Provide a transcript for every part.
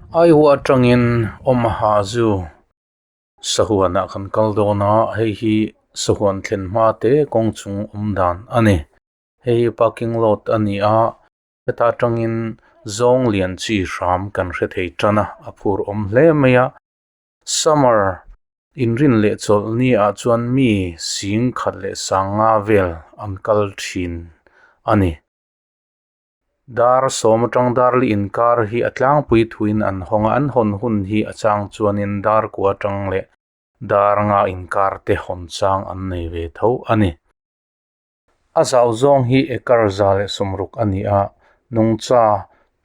Iowa atangin Omaha Zoo sahuanah kan kal dawn a, hei hi sahuan thlen hma te kawng chung awm dan a ni. Hei hi parking lot a ni a, heta atangin zawng lian chi hram kan hre thei tan a, a phur awm hle mai a. Summer inrin leh chawlh ni ah chuan mi sing khat leh sanga vel an kal thin a ni. Dar sawm atang dar li inkar hi a tlangpui thuin an hawng a, an hawn hun hi a chang chuanin dar kua atang leh dar nga inkar te hawn chang an nei ve tho a ni. A zau zawng hi acre 160 a ni a, nungcha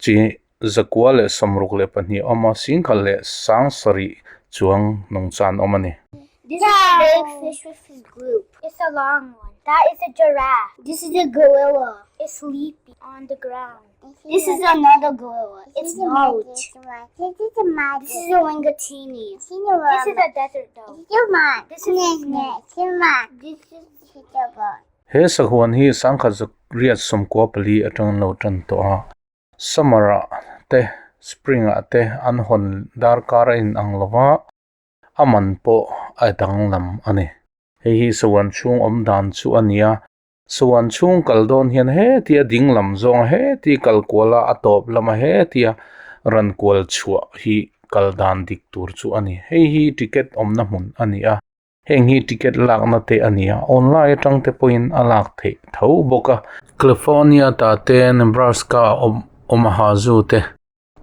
chi 162 a awm a, 10,700 chuang nungcha an awm a ni. This is a big fish with his group. It's a long one. That is a giraffe. This is a gorilla. It's sleeping on the ground. This is another gorilla. It's large. This is a lingatini. This is a desert dog. This is a snake. This is He sahuan hi 1994 atang an lo tan tawh a, summer ah te spring ah te an hawn darkar a in ang lo va, a man pawh a danglam a ni. Hei hi sahuan chhung awm dan chu a ni a, sahuan chhung kal dawn hian hetia ding lam zawng a heti kal kual a a tawp lama hetia ran kual chhuah hi kal dan dik tur chu a ni. Hei hi ticket awmna hmun a ni a. Heng hi ticket lakna te a ni a, online atang te pawhin a lak theih tho bawk a. California ta te, Nebraska Omaha Zoo te,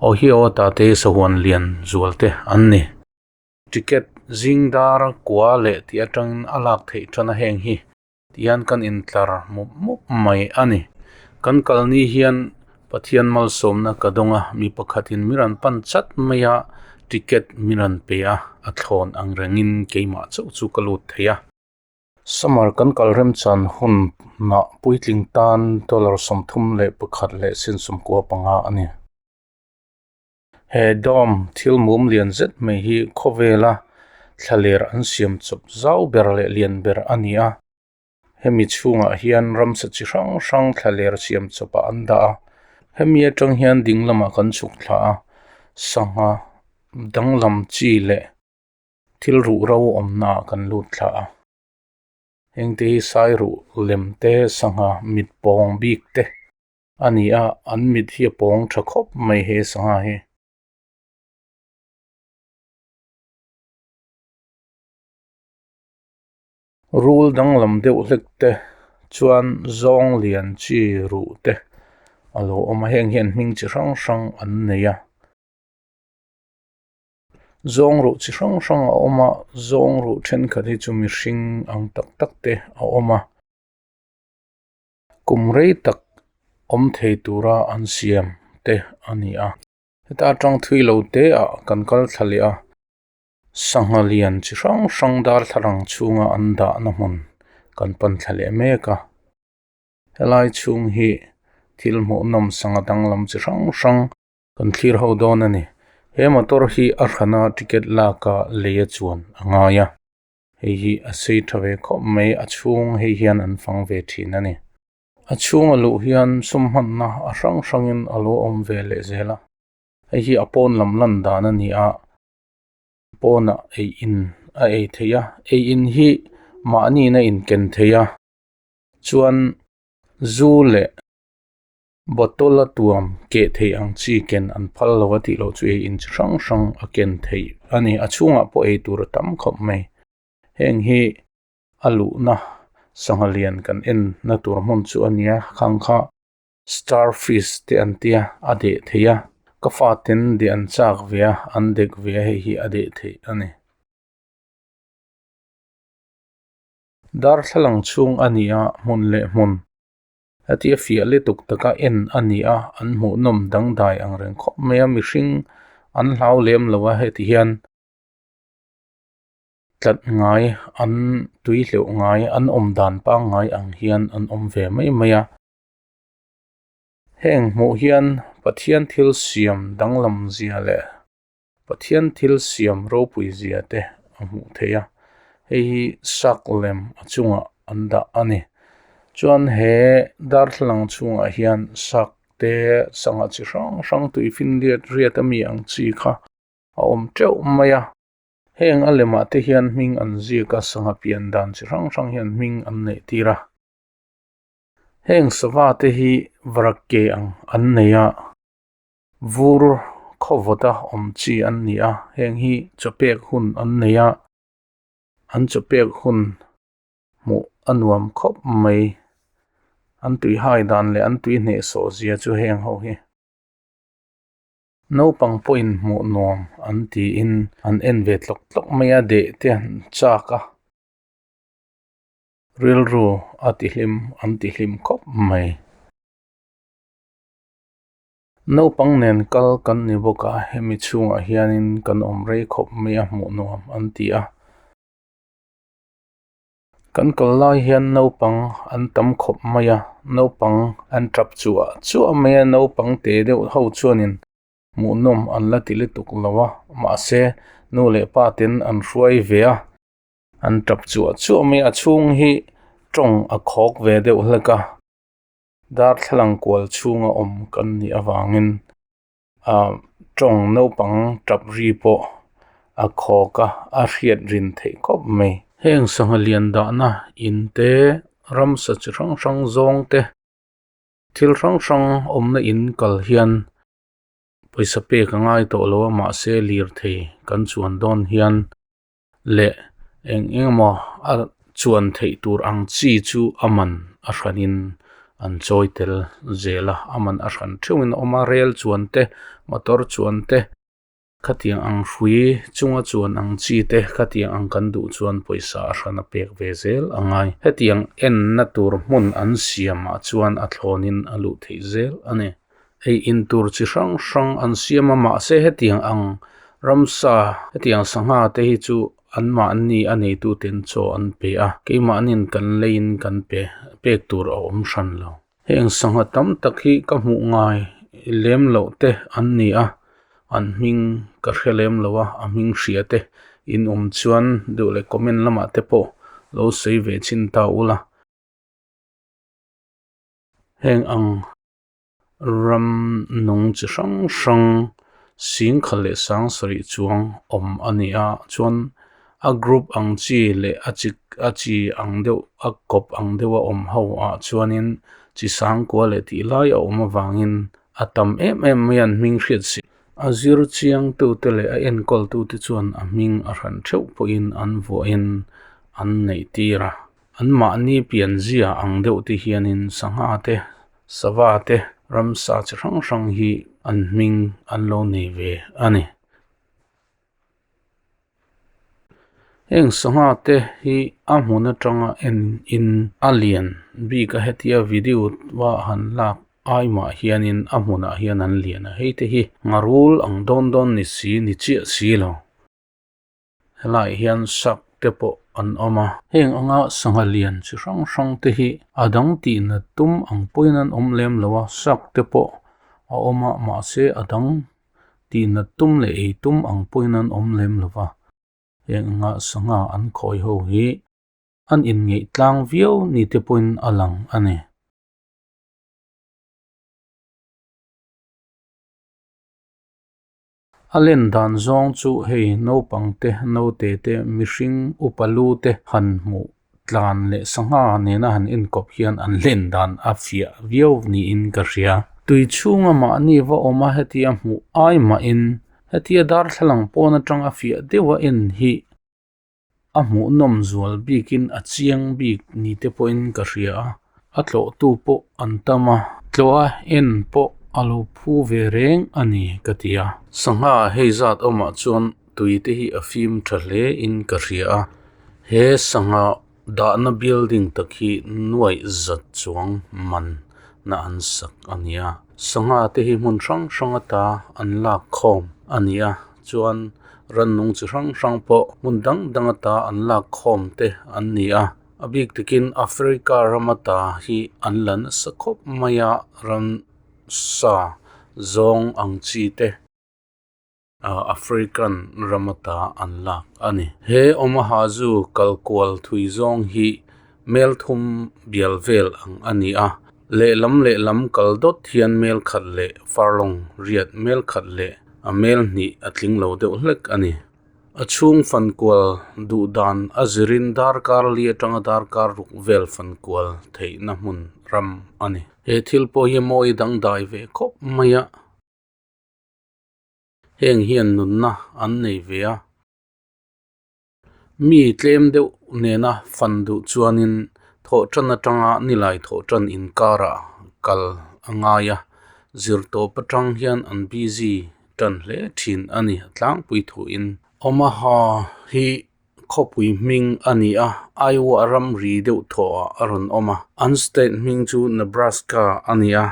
Ohio ta te sahuan lian zual te an ni. Ticket zing dar kua leh tih atangin a lak theih tan a heng hi tihian kan intlar mup mup mai a ni. Kan kalni hian Pathian malsawmna ka dawng a, mi pakhatin mi rawn pan chat mai a, ticket mi rawn pe a, a thlawn ang rengin keimah chauh chu ka lut thei a. Summer kan kal remchan hun nah puitling tan dollar 31 leh sin 95 a ni. He dome thil mum lian zet mai hi khawvela thlaler an siam chawp zau ber leh lian ber a ni a. Hemi chhungah hian ramsa chi hrang hrang thlaler siam chawpah an dah a, hemi atang hian ding lamah kan chhuk thla a, sangha danglam chi leh thil ruh ro awmna ah kan lut thla a. Heng te hi sai ruh lem te sangha mit pawng bik te a ni a, an mit hi a pawng tha khawp mai he sangha hi. Rul danglam deuh hlek te chuan zawng lian chi ruh te a lo awm a, heng hian hming chi hrang hrang an nei a. Zawng ruh chi hrang hrang a awm a, zawng ruh thenkhat hi chu mihring ang tak tak te a awm a. Kum rei tak awm thei tura an siam te a ni a. Heta atang thui lo te ah kan kal thla leh a. Sangha lian chi hrang hrang darthlalang chhunga an dahna hmun kan pan thla leh mek a. Helai chhung hi thil hmuhnawm sangha danglam chi hrang hrang kan thlir ho dawn a ni. He motor hi a hrana ticket lak a lei a chuan a ngai a. Hei hi a sei tha ve khawp mai a chhung hei hian an fang ve thin a ni. A chhung a luh hian sum hmanna a hrang hrangin a lo awm ve leh zel a. Hei hi a pawn lam lan dan a ni a. Pawnah ei in a ei theih a ei in hi mahni in a inken thei a chuan zu leh bottle a tuam keh theih ang chi ken an phal lo a tih loh chu ei in chi hrang hrang a ken theih a ni a chhungah pawh ei tur a tam khawp mai heng hi a luhna sangha lian kan en na tur hmun chu a nia khang kha. Starfish te an tia a deh theih a ka faten deh an chak ve a an dek ve a hei hi a deh theih a ni. Darthlalang chhung a ni a hmun leh hmun heti a fiah lutuk taka en a ni a an hmuhnawm dangdai ang reng khawp mai a mihring an hlau lem lo a heti hian tlat ngai an tui hleuh ngai an awm dan pangngai ang hian an awm ve mai mai a. Heng hmuh hian Pathian thil siam danglam zia leh Pathian thil siam ropui zia te a hmuh theih a, hei hi sak lem a chungah an dah a ni. Chuan he darthlalang chhungah hian sak. te sangha chi hrang hrang tui finriat riat ami ang chi kha a awm teuh mai a heng a lemah te hian hming an ziak a sangha pian dan chi hrang hrang hian hming an neih tir a heng sava te hi varak ke ang an nei a vur khawvawt a awm chi an ni a heng hi chaw pek hun an nei a an chaw pek hun hmuh a nuam khawp mai an tui hai dan leh an tui hneh sawh zia chu heng ho hi. Naupang pawhin hmuh nuam an tiin an en ve tlawk tlawk mai a deh te an chak a rilru a ti hlim an ti hlim khawp mai. Naupang nen kal kan ni bawk a hemi chhungah hianin kan awm rei khawp mai a hmuh nuam an ti a. Kan kal lai hian naupang an tam khawp mai a, naupang an tap chuah chuah mai a, naupang te deuh ho chuanin hmuhnawm an la ti lutuk lo a, mahse nu leh pa ten an hruai ve a, an tap chuah chuah mai a, a chhung hi tawng a khawk ve deuh hlek a, darthlalang kual chhunga awm kan nih avangin ah tawng naupang tap ri pawh a khawk a a hriat rin theih khawp mai. Heng sangha lian dahna in te ramsa chi hrang hrang zawng te thil hrang hrang awmna in kal hian pawisa pek a ngai tawh lo a mahse lirthei kan chuan dawn hian leh eng eng emaw a chuan theih tur ang chi chu a man a hranin an chawi tel zel a a man a hran theuhin a awm a rel chuan te motor chuan te khatiang ang hrui chunga chuan ang chi te khatiang ang kan duh chuan pawisa a hran a pek ve zel a ngai hetiang enna tur hmun an siamah chuan a thlawnin a luh theih zel a ni. Ei in tur chi hrang hrang an siam a mahse hetiang ang ramsa hetiang sangha te hi chu anmahni a neitu ten chaw an pe a keimahniin kan leiin kan pe pek tur a awm hran lo. Heng sangha tam tak hi ka hmuh ngai lem loh te an ni a an hming ka hre lem lo a a hming hria te in awm chuan duh leh comment lamah te pawh lo sawi ve chin ta ula. Heng ang ram nung chi hrang hrang singkhat leh sang sarih chuang awm a ni a chuan a group ang chi leh a chi a chi ang deuh a kawp ang deuh a awm ho ah chuanin chi sangkua leh tih lai a awm avangin a tam em em mai a an hming hriat si a zir chiang tu te leh a enkawl tu te chuan a hming a hran theuh pawhin an vuahin an neih tir a. An mahni pianzia ang deuh te hianin sangha te, sava te, ramsa chi hrang hrang hi an hming an lo nei ve a ni. Heng sangha te hi a hmun atanga en in a lian bik a hetia video a han lak ai mah hianin a hmunah hian an lian a hei te hi ngarul ang dawn dawn ni si ni chiah si lo. Helaiah hian sak te pawh an awm a. Heng anga sangha lian chi hrang hrang te hi a dang tihna tum ang pawhin an awm lem lo a, sak te pawh a awm a mahse a dang tihna tum leh ei tum ang pawhin an awm lem lo va. Heng anga sangha an khawi ho hi an inngeih tlang viau ni te pawhin a lang a ni. A len dan zawng chu hei naupang te, naute te, mihring upa lu te han hmuh tlan leh sangha nena han enkawp hian an len dan a fiah viau niin ka hria. Tui chhunga mahni va awm a hetia hmuh ai mahin hetia darthlalang pawn atanga fiah deuha en hi A hmuhnawm zual bikin a chiang bik ni te pawhin ka hria a, a tlawhtu pawh an tam a, tlawha en pawh a lo phu ve reng a ni ka ti a. Sangha hei zat awmah chuan tui te hi a fim tha hle in ka hria a, he sangha dahna building tak hi nuaih zat chuang man na an sak a ni a, sangha te hi hmun hrang hrang ata an lak khawm a ni a, chuan rannung chi hrang hrang pawh hmun dang dang ata an lak khawm te an ni a a bik takin Africa ram ata hi an la nasa khawp mai a ramsa zawng ang chi te ah African ram ata an lak a ni. He Omaha Zoo kal kual thui zawng hi mel thum bial vel ang a ni a. Lehlam lehlam kal dawt hian mel khat leh farlong riat mel khat leh a mel hnih a tling lo deuh hlek a ni. A chhung fankual duh dan a zirin darkar li atanga darkar ruk vel fankual theihna hmun ram a ni. He thil pawh hi mawi dangdai ve khawp mai a. Heng hian nunna an nei ve a. Mi tlem deuh nena fan duh chuanin thawh tan atanga nilai thawh tan inkarah kal a ngai a, zirtawp atang hian an busy tan hle thin a ni tlangpui thuin. Omaha hi khawpui hming a ni a, Iowa ramri deuh thawhah a rawn awm a, an state hming chu Nebraska a ni a.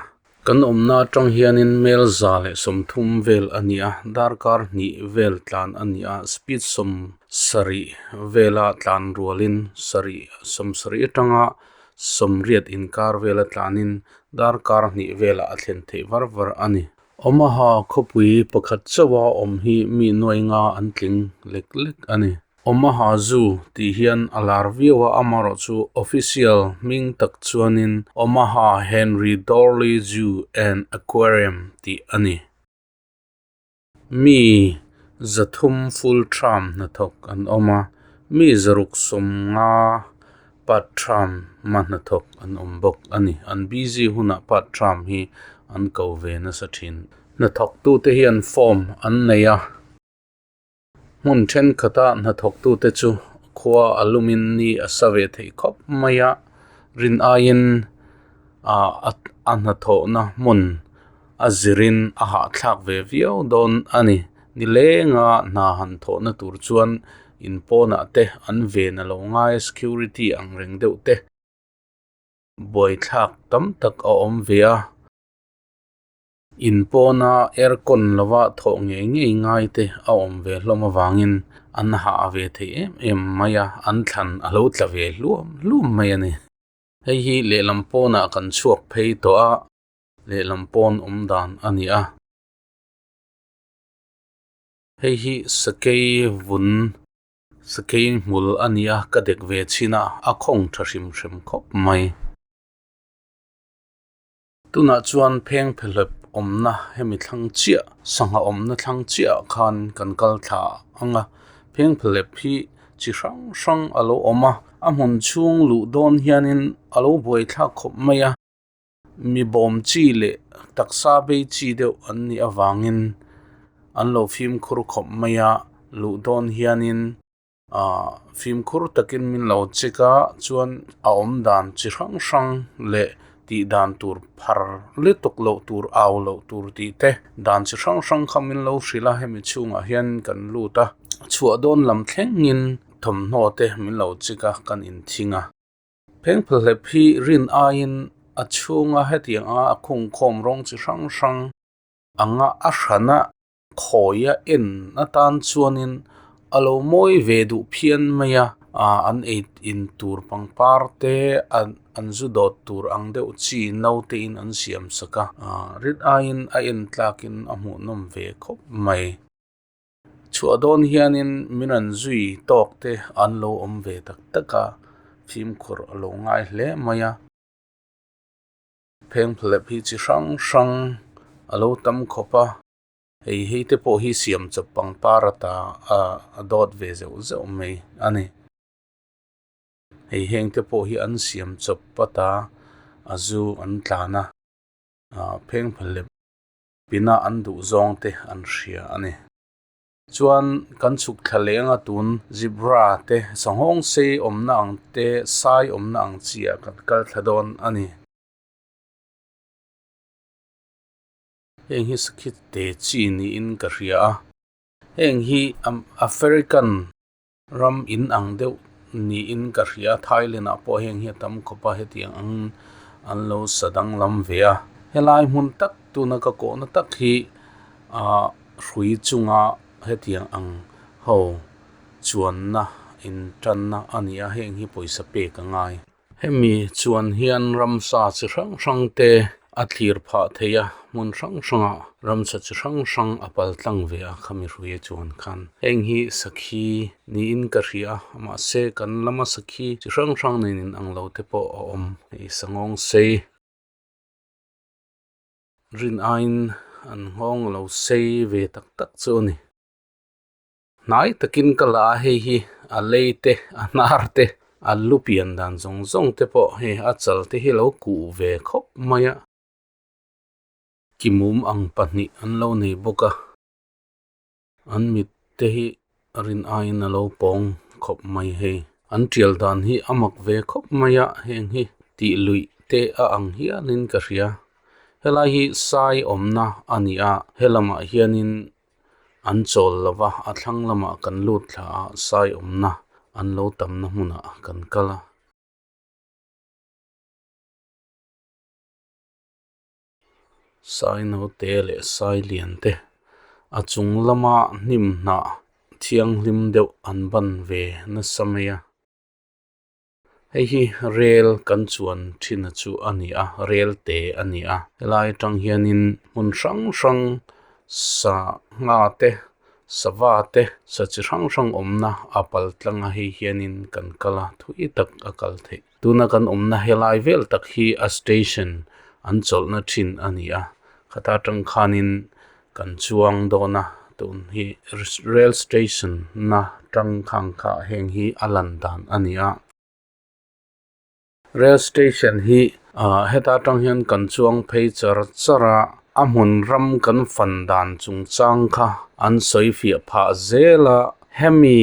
Kan awmna atang hianin mel 130 vel a ni a, darkar hnih vel tlan a ni a, speed 70 vela tlan rualin sarih 70 atanga 80 inkar vela tlanin darkar hnih velah a thlen theih var var a ni. Omaha khawpui pakhat chauha awm hi mi nuai nga an tling lek lek a ni. Omaha Zoo tih hian a lar viau a, amaherawh chu official hming tak chuanin Omaha Henry Doorly Zoo and Aquarium tih a ni. Mi 300 full term hnathawk an awm a, mi 650 part term ma hnathawk an awm bawk a ni. An busy hunah part term hi an ko ve nasa thin. Hnathawktute hian form an nei a. Hmun thenkhat a hnathawktute chu khua a lumin ni a sa ve thei khawp mai a, rin aiin a a hnathawhna hmun a zirin a hahthlak ve viau dawn a ni. Nilenga hna han thawhna tur chuan in pawnah te an ven a lo ngai a security ang reng deuh te buaithlak tam tak a awm ve a. In pawna aircon lova thawh ngei ngei ngai te a awm ve hlawm avangin an hah ve thei em em mai a, an thlan a lo tla ve hluam hluam mai a ni. Hei hi lehlam pawnah kan chhuak phei tawh a, lehlam pawn awm dan a ni a. Hei hi sakei vun, sakei hmul a ni a, ka dek ve chhin a, a khawng tha hrim hrim khawp mai. Tunah chuan pheng phehlep awmna hemi thlang chiah, sangha awmna thlang chiah ah khan kan kal thla ang a, pheng phehlep hi chi hrang hrang a lo awm a, a hmun chhung luh dawn hianin a lo buaithlak khawp mai a, mi bawm chi leh taksa bei chi deuh an nih avangin an lo fimkhur khawp mai a, luh dawn hianin Ahh fimkhur takin min lo check a chuan a awm dan chi hrang hrang leh tih dan tur phar lutuk loh tur au loh tur tih te dan chi hrang hrang kha min lo hrilh a hemi chhungah hian kan lut a chhuah dawn lam thlengin thawmhnaw te min lo check a kan inthing a. Phengphehlep hi rin aiin a chhunga hetiang anga a khungkhawm rawng chi hrang hrang anga a hrana Khawi a en atan chuanin a lo mawi ve duh phian mai a, ah an ei in tur pangpar te an an zu dawt tur ang deuh chi no te in an siam sak a, ah rit aiin a en tlakin a hmuhnawm ve khawp mai. Chhuah dawn hianin min rawn zui tawk te an lo awm ve tak tak a, fimkhur a lo ngai hle mai a. Phengphehlep hi chi hrang hrang a lo tam khawp a, hei hei te pawh hi siam chawp pangpar ata a dawt ve zeuh zeuh mai a ni. Hei heng te pawh hi an siam chawp ata a zu an tlan a, ah phengphehlep pina an duh zawng te an hria a ni. Chuan kan chhuk thla leng a tun zebra te sanghawng sei awmna ang te sai awmna ang chi ah kan kal thla dawn a ni. Heng hi sakhi te chi niin ka hria a, heng hi African ram in ang deuh niin ka hria a, Thailand ah pawh heng hi a tam khawp a hetiang ang an lo sa danglam ve a, helai hmun tak tuna ka kawhna tak hi ahh hrui chunga hetiang ang ho chuanna intanna a ni a, heng hi pawisa pek a ngai. Hemi chuan hian ramsa chi hrang hrang te a thlir phah thei a, hmun hrang hrangah ramsa chi hrang hrang a pal tlang ve a khami hruia chuan khan. Heng hi sakhi niin ka hria a, mahse kan lama sakhi chi hrang hrang nen in ang lo te pawh a awm. Hei sangawng sei. Rin aiin an nghawng lo sei ve tak tak chu a ni. Hnai takin ka la a hei hi a lei te a hnar te a lu pian dan zawng zawng te pawh hei a chal te hi a lo kuh ve khawp mai a. Ki mum ang pahnih an lo nei bawk a an mit te hi rin aiin a lo pawng khawp mai hei an tial dan hi a mak ve khawp mai a heng hi tih luih te a ang hialin ka hria helai hi sai awmna a ni a helamah hianin an chawl lo va a thlang lamah kan lut thla a sai awmna an lo tamna hmunah kan kal a. Sai naute leh sai lian te a chung lama hnim hnah thianghlim deuh an ban ve nasa mai a. Hei hi rel kan chuan thin a chu a ni a rel te a ni a helai atang hianin hmun hrang hrang sangha te sava te sa chi hrang hrang awmna a pal tlang a hei hianin kan kal a thui tak a kal theih tuna kan awmna helai vel tak hi a station an chawlhna thin a ni a khata tang khanin kan chuang dawn a tun hi rail station na tang khang kha heng hi a lan dan a ni a. Rail station hi ah heta tang hian kan chuang phei char char a a hmun ram kan fan dan chung chang kha an sawi fiah phah zel a hemi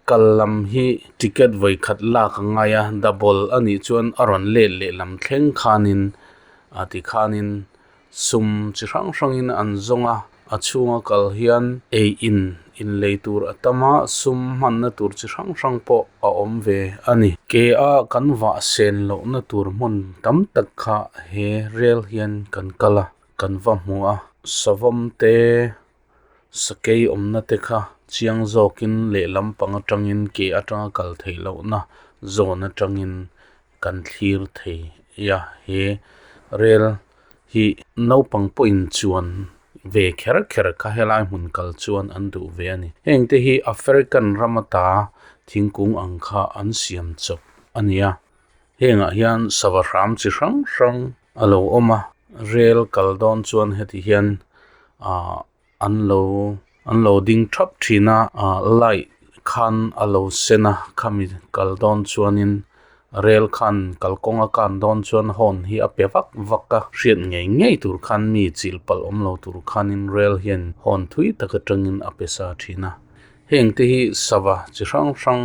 kal lam hi ticket vawi khat lak a ngai a double a nih chuan a rawn let leh lam thleng khanin ah tikhanin sum chi hrang hrangin an zawng a a chhunga kal hian ei in in lei tur a tam a sum hmanna tur chi hrang hrang pawh a awm ve a ni ke a kan vah sen loh na tur hmun tam tak kha he rel hian kan kal a kan va hmu a savawm te sakei awmna te kha chiang zawkin lehlam pang atangin ke atanga kal theih loh na zawn atangin kan thlir thei a he rel hi naupang pawhin chuan ve kher kher kha helai hmun kal chuan an duh ve a ni heng te hi african ram ata thingkung ang kha an siam chawp a ni a hengah hian sava hram chi hrang hrang a lo awm a rel kal dawn chuan heti hian ahh an lo an lo ding thap thin a ah light khan a lo sen a khami kal dawn chuanin rel khan kalkawng a kan dawn chuan horn hi a pe vak vak a hriat ngei ngei tur khan mi chil palh awm lo tur khanin rel hian horn thui tak atangin a pe sa thin a heng te hi sava chi hrang hrang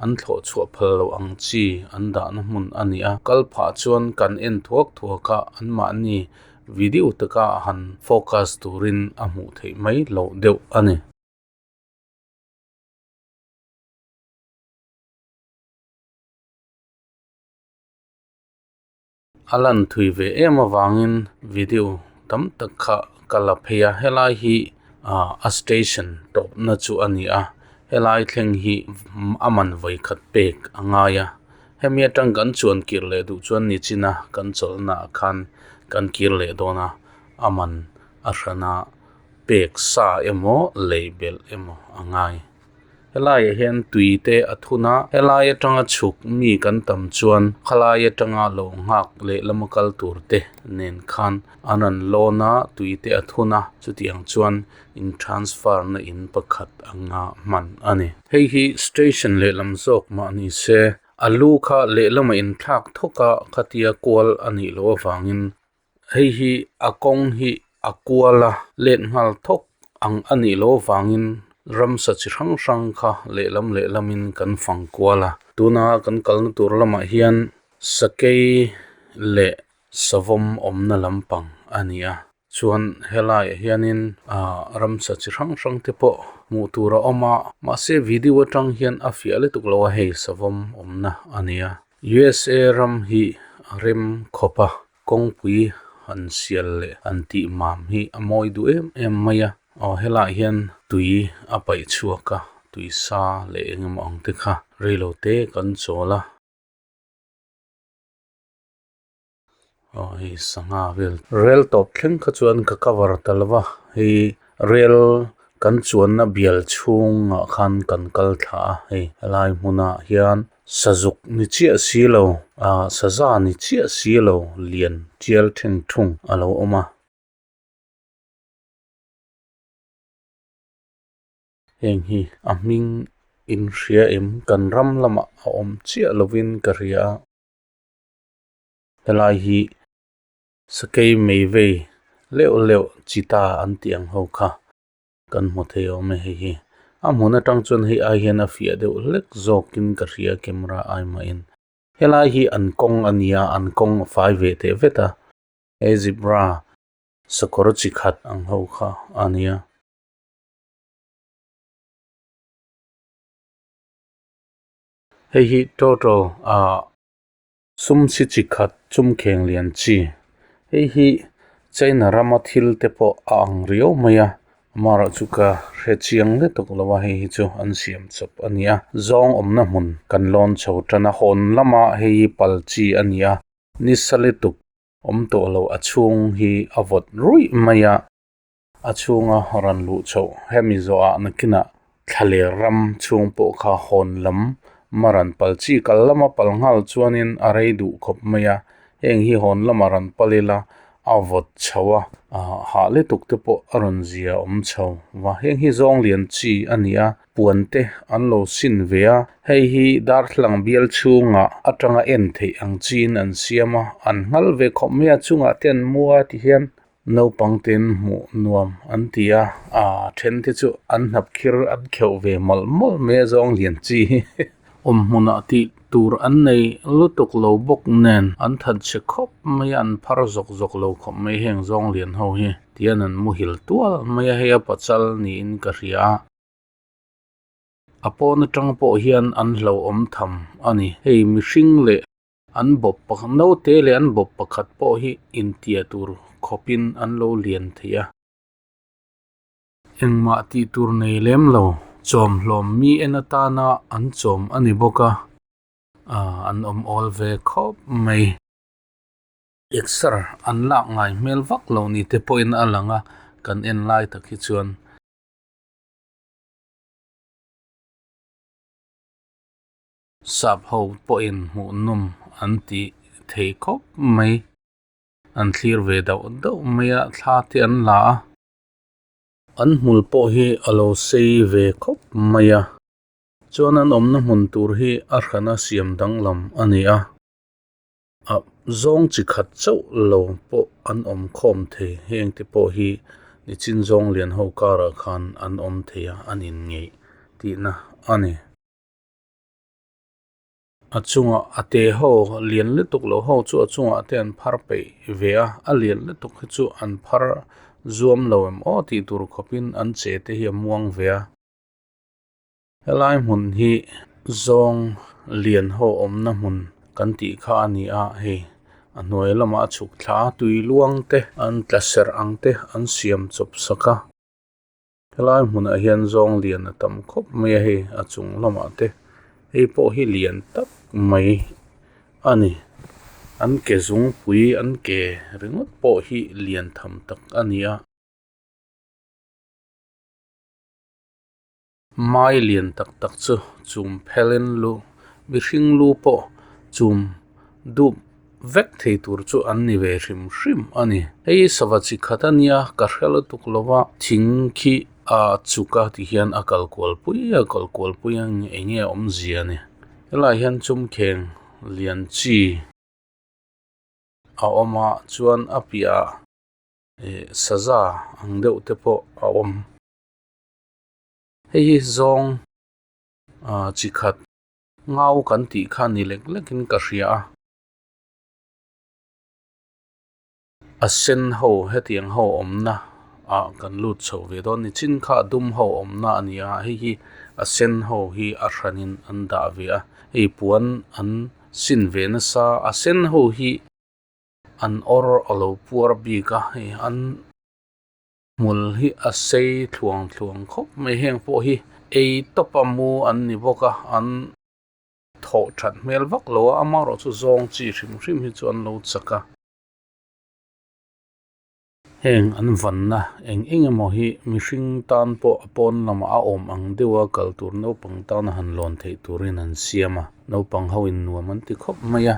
an thlawh chhuah phal loh ang chi an dahna hmun a ni a kal phah chuan kan en thuak thuak a anmahni video taka han focus turin a hmuh theih mai loh deuh a ni. A lan thui ve em avangin video tam tak kha ka la phei a helai hi ah a station tawpna chu a ni a helai thleng hi a man vawi khat pek a ngai a hemi atang kan chuan kir leh duh chuan nichina kan chawlhna ah khan kan kir leh dawn a a man a hrana pek sa emaw lei belh emaw a ngai. Helaiah hian tui te a thun a helai atanga chhuk mi kan tam chuan khalai atanga lo nghak leh lama kal tur te nen khan an rawn lawn a tui te a thun a chutiang chuan in transfer na in pakhat anga hman a ni. Hei hi station lehlam zawk mah ni se a lu kha lehlamah inthlak thawk a khatia kual a nih loh avangin hei hi a kawng hi a kual a let nghal thawk ang a nih loh avangin ramsa chi hrang hrang kha lehlam lehlamin kan fang kual a tuna kan kalna tur lamah hian sakei leh savawm awmna lampang a ni a chuan helaiah hianin ahh ramsa chi hrang hrang te pawh hmuh tur a awm a mahse video atang hian a fiah lutuk lo a hei savawm awmna a ni a U_S_A ram hi a rem khawp a. Kawngpui han sial leh han tih mam hi a mawi duh em em mai a aw helaiah hian tui a paih chhuak a tui sa leh eng emaw ang te kha reilo te kan chawl a. Aw hei sangha vel rel tawp thleng kha chuan ka cover ta lo va hei rel kan chuanna bial chhungah khan kan kal thla a hei helai hmunah hian Sazuk ni chiah si lo, ah saza ni chiah si lo lian tial then thung a lo awm a. Heng hi a hming in hria em kan ram lamah a awm chiah lovin ka hria a. Helai hi sakei mei vei leuh leuh chita an tih ang ho kha kan hmu thei awm e hei hi. A hmun atang chuan hei ai hian a fiah deuh hlek zawkin ka hria camera ai mahin. Helai hi an kawng a nia an kawng a fai ve teh vet a he zebra sakawr chi khat ang ho kha a nia. Hei hi total ah sum si chi khat chumkheng lian chi hei hi China rama thil te pawh a ang riau mai a amaherawh chu ka hre chiang le tawk lo a hei hi chu an siam chawp a ni a zawng awmna hmun kan lawn chho tan a hawn lama hei hi pal chi a ni a nisa lutuk awm tawh lo a chhung hi a vawt ruih mai a. A chhunga rawn luh chhoh hemi zawhah nakinah thlaler ram chhung pawh kha hawn lam a rawn pal chi kal lama pal nghal chuanin a rei duh khawp mai a heng hi hawn lama rawn pal ila a vawt chho a ah hah lutuk te pawh a rawn zia awm chho va heng hi zawng lian chi a ni a puan te an lo sin ve a hei hi darthlalang bial chhungah atanga en theih ang chiin an siam a an nghal ve khawp mai a chungah te an mu a ti hian. Naupang ten hmuh nuam an ti a, aa then te chu an hnap khir an kheuh ve mawlh mawlh mai a zawng lian chi hi awm hmunah tih tur an nei lutuk lo bawk nen an that chhe khawp mai a an phar zawk zawk lo khawp mai heng zawng lian ho hi tihian an muhil tual mai a hei a pachal niin ka hria a. A pawn atang pawh hian an hlauhawm tham a ni hei mihring leh. An bawp pakhat naute leh an bawp pakhat pawh hi intia tur khawpin an lo lian thei a. Engmah tih tur nei lem lo chawm hlawm mi en atana an chawm a ni bawk a, aah an awm awl ve khawp mai. Exer an lak ngai hmel vak lo ni te pawhin a lang a, kan en lai tak hi chuan. Sap ho pawhin hmuhnawm an tih thei khawp mai. An thlir ve dauh dauh mai a, thla te an la a. An hmul pawh hi a lo sei ve khawp mai a. Chuan an awmna hmun tur hi a hrana siam danglam a ni a. A zawng chi khat chauh lo pawh an awm khawm thei. Heng te pawh hi nichin zawng lian ho karah khan an awm thei a, an inngeih tihna a ni. A chungah a te ho lian lutuk lo ho chu a chungah te an phar peih ve a a lian lutuk hi chu an phar zuam lo em aw tih tur khawpin an che te hi a muang ve a helai hmun hi zawng lian ho awmna hmun kan tih kha a ni a hei a hnuai lamah a chhuk thla a tui luang te an tla serh ang te an siam chawp sak a. Helai hmunah hian zawng lian a tam khawp mai a hei a chung lamah te hei pawh hi lian tak mai a ni an ke zungpui an ke ringawt pawh hi lian tham tak a ni a. Mai lian tak tak chu chum phelin lu mihring lu pawh chum dup vek thei tur chu an ni ve hrim hrim a ni. Hei sava chi khat a nia ka hre lutuk lo va thing khi a chuk a ti hian a kal kual pui a kal kual pui a eng nge a awmzia a ni. Helaiah hian chumkheng lian chi a awm a chuan a piahah ih saza ang deuh te pawh a awm. Hei hi zawng ah chi khat ngau kan tih kha ni lek lek in ka hria a. A sen ho hetiang ho awmna ah kan lut chho ve dawn ni chin kha a dum ho awmna a ni a hei hi a sen ho hi a hranin an dah ve a hei puan an sin ve nasa a sen ho hi an awr a lo puar bik a hei an. Hmul hi a sei thluang thluang khawp mai heng pawh hi ei tawp a mu an ni bawk a an thawh that hmel vak lo a amaherawh chu zawng chi hrim hrim hi chu an lo chak a. Heng an vanna eng eng emaw hi mihring tan pawh a pawn lamah a awm ang deuh a kal tur naupang tana han lawn theih turin an siam a naupang ho in nuam an ti khawp mai a.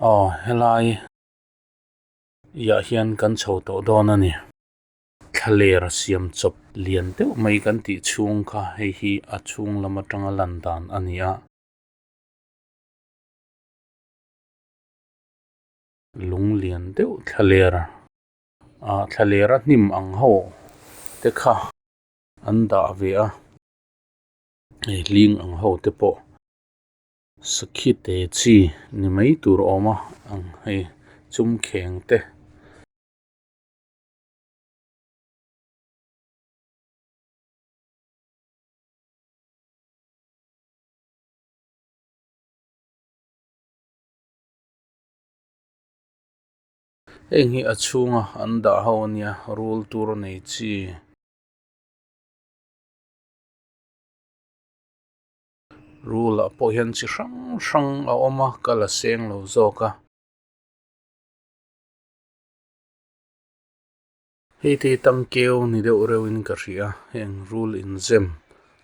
Aw helai. Iah hian kan chho tawh dawn a ni. Thlaler siam chawp lian deuh mai kan tih chhung kha hei hi a chhung lam atanga lan dan a ni a. Lung lian deuh thlaler ah thlaler a hnim ang ho te kha an dah ve a, hei hling ang ho te pawh sakhi te chi ni mai tur a awm a ang hei chumkheng te. Heng hi a chhunga an dah ho ania rul tur a nei chi. Rul ah pawh hian chi hrang hrang a awm a ka la seng lo zawk a. Hei te hi tangkeu ni deuh reuhin ka hria heng rul inzem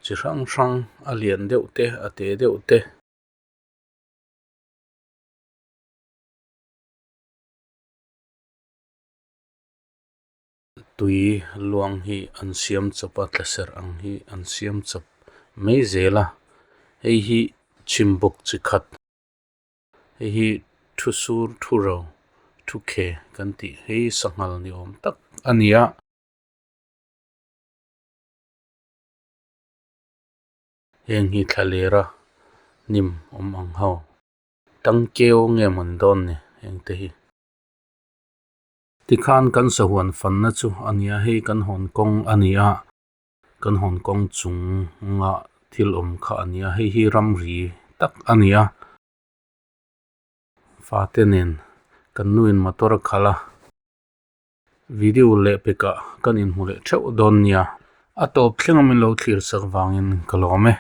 chi hrang hrang a lian deuh te a te deuh te. Tui luang hi an siam chawp a tlaserh ang hi an siam chawp mai zel a hei hi chhimbuk chi khat. Hei hi thu sur thu ro thu khe kan tih hi sanghal ni awm tak a ni a. Heng hi thlalera hnim awm ang ho tangkeu nge mawn dawn ni heng te hi. Tikhan kan sahuan fanna chu a ni a, hei kan hawn kawng a ni a, kan hawn kawng chunga thil awm kha a ni a, hei hi ramri tak a ni a. Fate nen kan nuin motor a khalh a, video leh pekah kan inhmu leh theuh dawn nia. A tawp thleng a min lo thlir sak vangin ka lawm e.